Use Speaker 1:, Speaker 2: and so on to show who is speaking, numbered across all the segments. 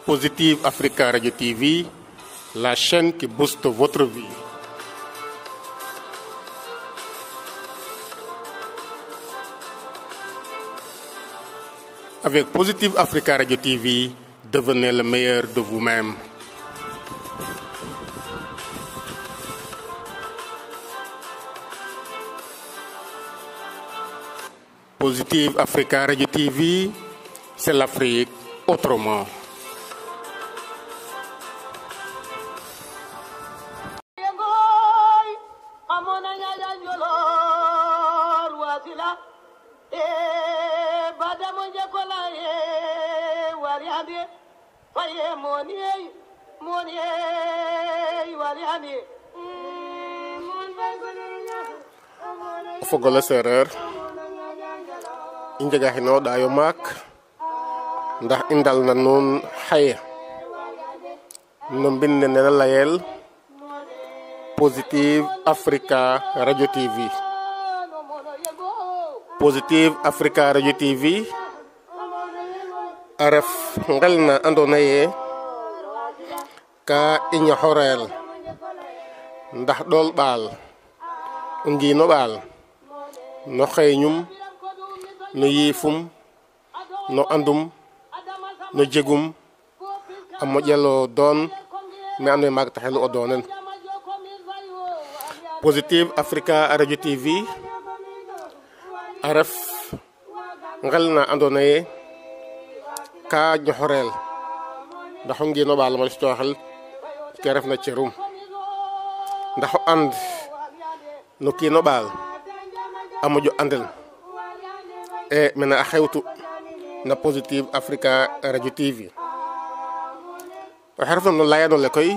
Speaker 1: Positive Africa Radio TV, la chaîne qui booste votre vie. Avec Positive Africa Radio TV, devenez le meilleur de vous-même. Positive Africa Radio TV, c'est l'Afrique autrement. O fogole seereer i njegaxino ɗaayo maak ndax i ndalna nuun xaye no mbind ne na layel Positive Africa Radio TV. Positive Africa Radio TV a ref ngel na andoona yee ka i ñoxoreel ndax ɗool ɓaal o ngiin o ɓaal no xeeñum no yiifum no andum no jegum a moƴelo doon me andoona yee maaga taxelu o doonen. Positive Africa Radio TV a ref ngel na andoona yee ka ñoxoreel ndax o ngiin o ɓaal a cooxel ke refna cerum ndax o and no kiin o ɓaal a moƴo andel e mene a xewtu na Positive Africa Radio TV. Oxe refna no layano le koy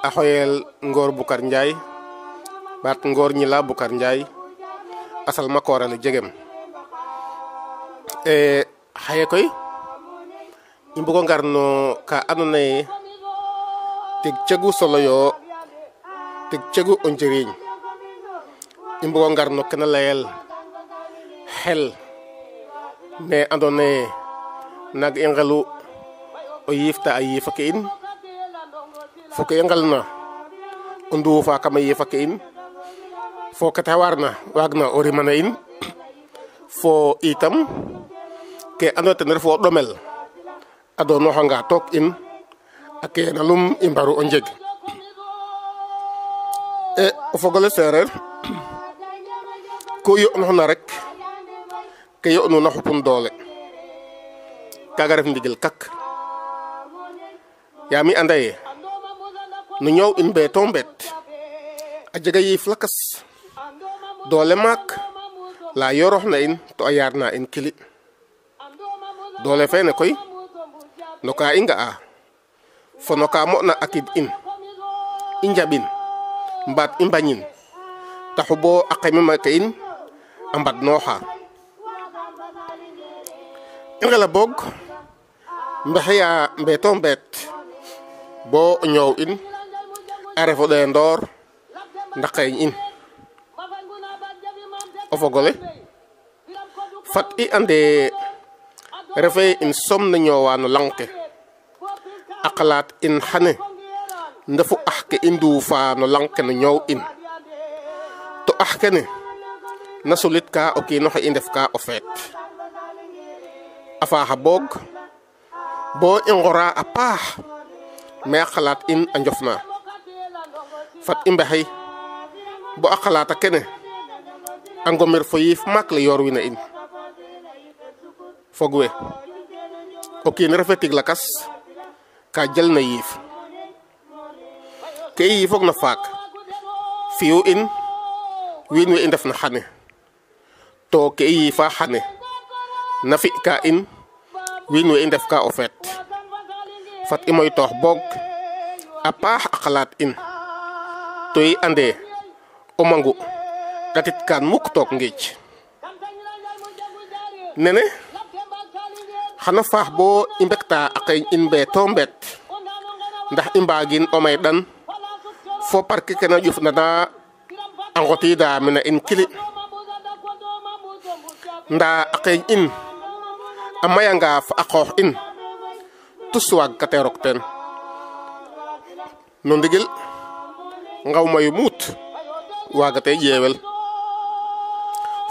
Speaker 1: a xoyel Ngor Boucar Ndiaye baat Ngor Ñila Boucar Ndiaye a salmakoorale jegem. E xaye koy i mbugo ngar no ka andoona yee tig cegu solo yo, tig cegu o njiriñ. I mbugo ngar no kena layel xel ne andoona yee naaga i nqelu o yiifta a yiif ake in fo ke i nqelna o nduufa kam a yiif ake in fo ke ta warna waagna o rimana in fo itam ke andoona yee ten refu o ɗomel a doonooxanga took in a keen alum i mbaru o njeg. E o fogole seereer ku yo'noxna rek ke yo'nuna xupun doole kaaga ref ndigil kak yaam i anda yee no ñoow in mbeeto mbeet a jega yiif lakas doole maak la yoorooxna in to a yaarna in kili. Doole feene koy no ka i nga'a fo no ka moƴna a kid in i njaɓin mbaat i mbañin taxu bo a qemema ke in a mbadnooxa. I nqela boog mbexeya mbeeto mbeet bo o ñoow in a ref o ɗeendoor ndax qeeñ in. O fogole fat i ande refee in soom na ñoowa no lanq ke a qalaat in xane ndefu ax ke i nduufa no lanq ke no ñoow in to ax kene na sulitka o kiin oxe i ndef ka o feet. A faaxa boog bo i ngora a paax me a qalaat in a njofna. Fat i mbexey bo a qalaata kene a ngomir fo yiif maak le yoorwina in. Fog we o kiin refe tig lakas ka jalna yiif ke i yiifoogna faak fi'u in wiin we i ndefna xane to ke i yiifa xane na fi'ka in wiin we i ndef ka o feet. Fat i moytoox boog a paax a qalaat in to i ande o mangu ɗatitkaan muk took ngeec. Nene xana faax bo i mbekta a qeeñ in mbeeto mbeet ndax i mbaagin o may ɗan fo parke ke na ƴufnana a nqotiida mene in kili ndaa a qeeñ in a mayanga fo a qoox in Tus waagkatee rok teen. No ndigil nqaw mayu muut waagatee ƴeewel.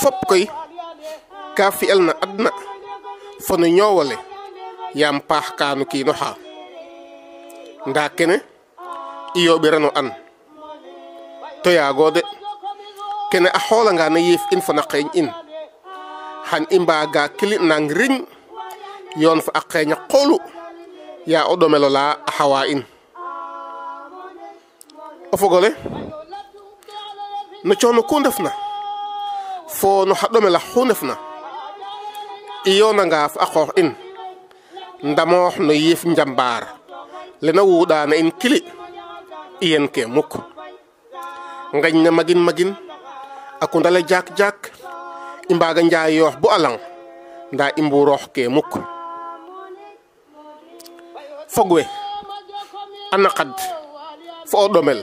Speaker 1: Fop koy ka fi'el na adna fo no ñoowole yaam paax ka no kiin oxa. Ndaa kene i yooɓiran o and to yaago de kene a xoolanga na yiif in fo na qeeñ in xan i mbaaga kili nang riñ yoon fo a qeeñ a qoolu yaa o ɗomel olaa a xawaa in. O fog ole no coono ku ndefna fo no xa ɗomel axu ndefna i yoonanga fo a qoox in ndamoox no yiif njambaar le na wuuɗaa na in kili i yenkee muk. Nqeñ ne magin magin a kundale jaak jaak i mbaaga njaayoox bo a lang ndaa i mbuurooxkee muk. Fog we a naqad fo o ɗomel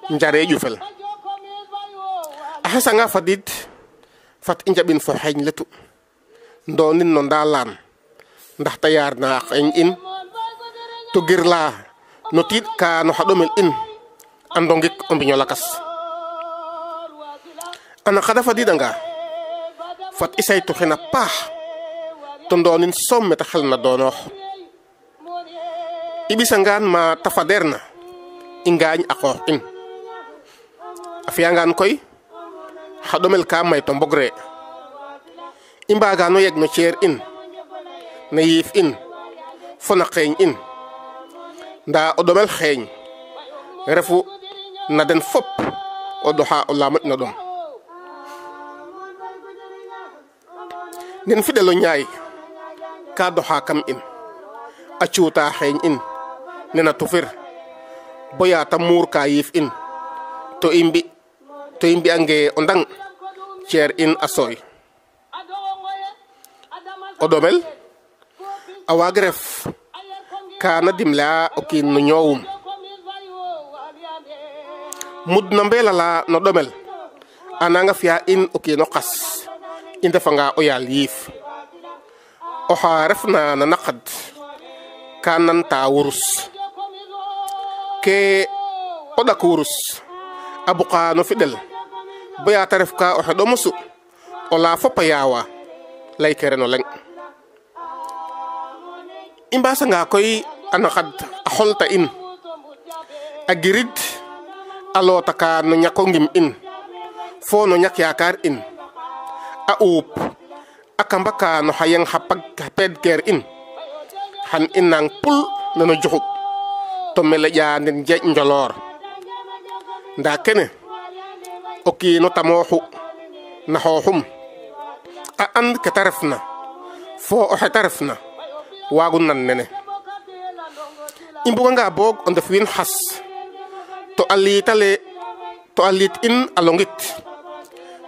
Speaker 1: njaree ƴufel. A xesanga fadiid fat i njaɓin fo xeeñ letu ndoonin no ndaalaan ndax ta yaarna a qeeñ in to girlaa no tiiƭ ka no xa ɗomel in a ndongik o mbiñ o lakas. A naqad a fadiidanga fat i saytuxin a paax to ndoonin soom me ta xelna doonoox. I ɓisangaan ma ta fadeerna i ngaañ a qoox in. A fi'angaan koy xa ɗomel ka may to mbogree. I mbaagano yeg no ceer in na yiif in fo na qeeñ in. Ndaa o ɗomel xeeñ refu na den fop o ɗoxaa ola moƴna ɗom. Nen fiɗel o ñaay ka doxaa kam in a cuutaa xeeñ in nen a tufir bo yaa ta muurka yiif in to i mbi'angee o ndang ceer in a sooy. O ɗomel a waag ref ka na dimle'a o kiin no ñoowum. Mud na mbeelala no ɗomel a nanga fi'a in o kiin o qas i ndefanga o yaal yiif. Oxa refna na naqad ka nanta wurus. Ke o ɗak wurus a buqa no fiɗel bo yaa ta ref ka o xeɗ o mosu ola fop a yaawa laykeren o leŋ. I mbaasanga koy a naqad a xolta in a girid a loota ka no ñako ngim in fo no ñak yaakaar in a uup a kamba ka no xa yeng xa pag xa peedkeer in xan i nang pul neno juxub to meleƴaa nen njeeƈ njoloor. Ndaa kene o kiino tamooxu na xooxum a and ke ta refna fo oxe ta refna waagu nan nene. I mbuganga boog o ndef wiin xas to a liitale to a liit in a longit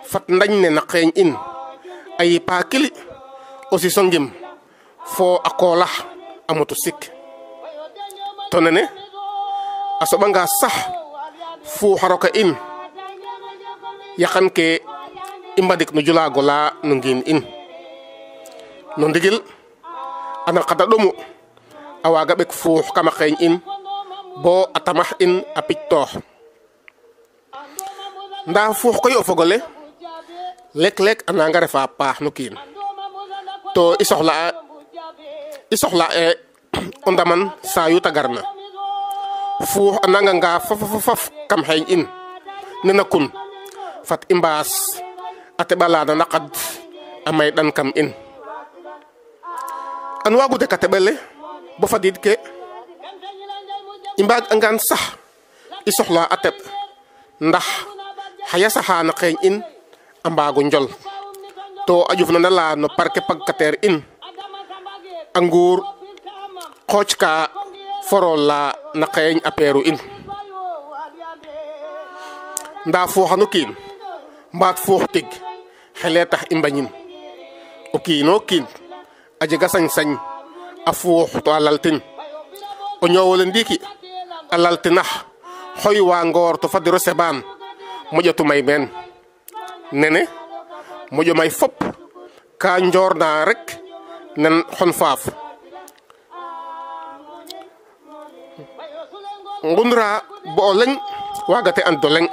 Speaker 1: fat ndañ ne na qeeñ in a yipaa kili o siso ngim fo a koolax a motu sik. To nene a soɓanga sax fuuxa roka in yaqan ke i mbadik no julaago laa no ngiin in. No ndigil a naqad a ɗomu a waaga ɓek fuux kam a qeeñ in bo a tamax in a pictoox. Ndaa fuux koy o fog ole lek-lek a nanga refa paax no kiin to i soxla'e o ndaman saa yu ta garna. Fuux a nanganga faf kam xeeñ in nena kun fat i mbaas a teɓ ala na naqad a mayɗan kam in. An waagu dek a teɓ ale bo fadiid ke i mbaag'angaan sax i soxla a teɓ ndax xa yas axa na qeeñ in a mbaago njol to a ƴufnana la no parke pagkateer in a nguur qooc ka forol la na qeeñ a peeru in. Ndaa fuuxanu kiin mbaat fuux tig xelee tax i mbañin. O kiinoo kiin a jega sañ-sañ a fuux to a laltin. O ñoowole ndiiki a laltinax xoy waa ngoor to fadiro sebaan moƴatu may meen. Nene moƴo may fop ka njoorna rek nen xon faaf. Ngundra bo o leŋ waagate and do leŋ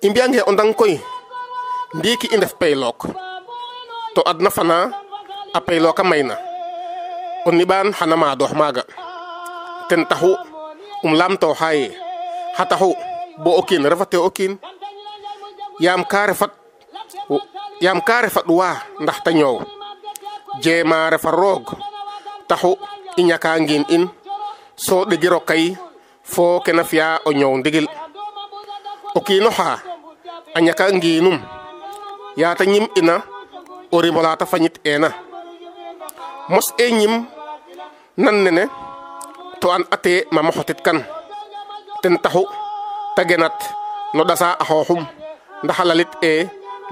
Speaker 1: i mbi'ange o ndang koy ndiiki i ndef peylook to adna fana a peylook a mayna o niɓaan xana maadoox maaga ten taxu laamtooxa yee xa taxu bo o kiin refate o kiin yaam ka refat yaam ka refat waa ndax ta ñoow jeema refa roog taxu i ñaka ngiin in so ɗegiro kay fo ke na fi'a o ñoow ndigil o kiino xa a ñaka ngiinum yaata ñim ina o rimola ta fañit eena mos e ñim nan nene to an ate mama xotit kan ten taxu ta genat no ɗasa a xooxum ndax a lalit e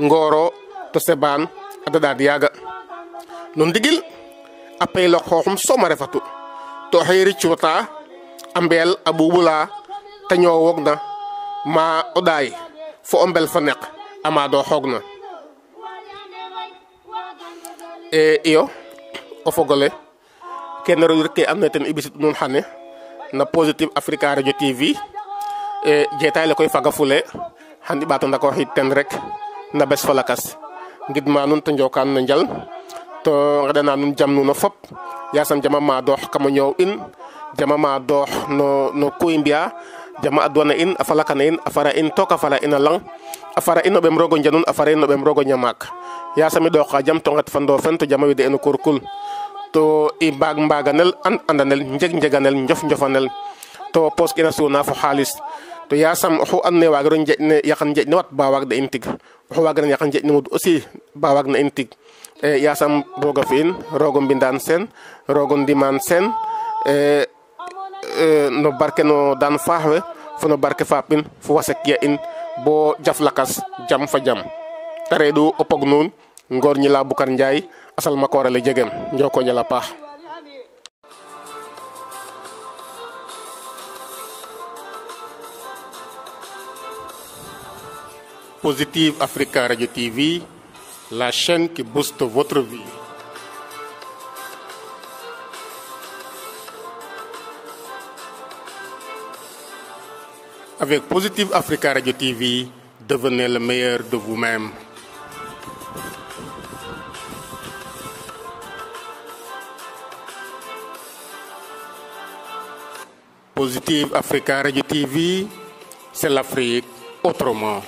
Speaker 1: ngooro to sebaan a daɗaad yaaga no ndigil a peylook xooxum soom a refatu to oxey ricwata a mbeel a ɓuuɓula te ñoowoogna ma o ɗaay fo o mbel fa neq a maadooxoogna e iyo o fogole kene reɗ'u rek ke andoona yee ten i ɓisiid nuun xane na Positive Africa Radio TV e jeetaay le koy fagafulee xan i ɓaat o ndakooxiid ten rek na bes fa lakas ngidma nuun to njoka nuun a njal to nqeɗana nuun jam nuun o fop yaasam jam a maadoox kam o ñoow in jam a maadoox no ku i mbi'aa jam a adwana in a falakana in a fara in took a fara in a lang a fara in o ɓem roog o njanun a fara in o ɓem roog o ñamaak yaasam i ɗooqa jam to nqet fa ndofen to jam a wida in o kurkul to i mbaag mbaaganel and andanel njeg njeganel njof njofanel to poos ke in a suuna fo xaalis to yaasam oxu andoona yee waagiro njeeƈ ne yaqan njeeƴ ne wat ba waag na in tig oxu waagna yaqan njeeƴ ne mud aussi ba waag na in tig yaasam roog a fi'in roog o mbindaan sen roog o ndimaan sen no barke no daan faax we fo no barke faap in fo wasek ya in bo jaf lakas jam fa jam te reɗ'u o pog nuun Ngor Ñila Boucar Ndiaye a salmakoor ale jegem njoko njal a paax. Positive Africa Radio TV, la chaîne qui booste votre vie. Avec Positive Africa Radio TV, devenez le meilleur de vous-même. Positive Africa Radio TV, c'est l'Afrique autrement.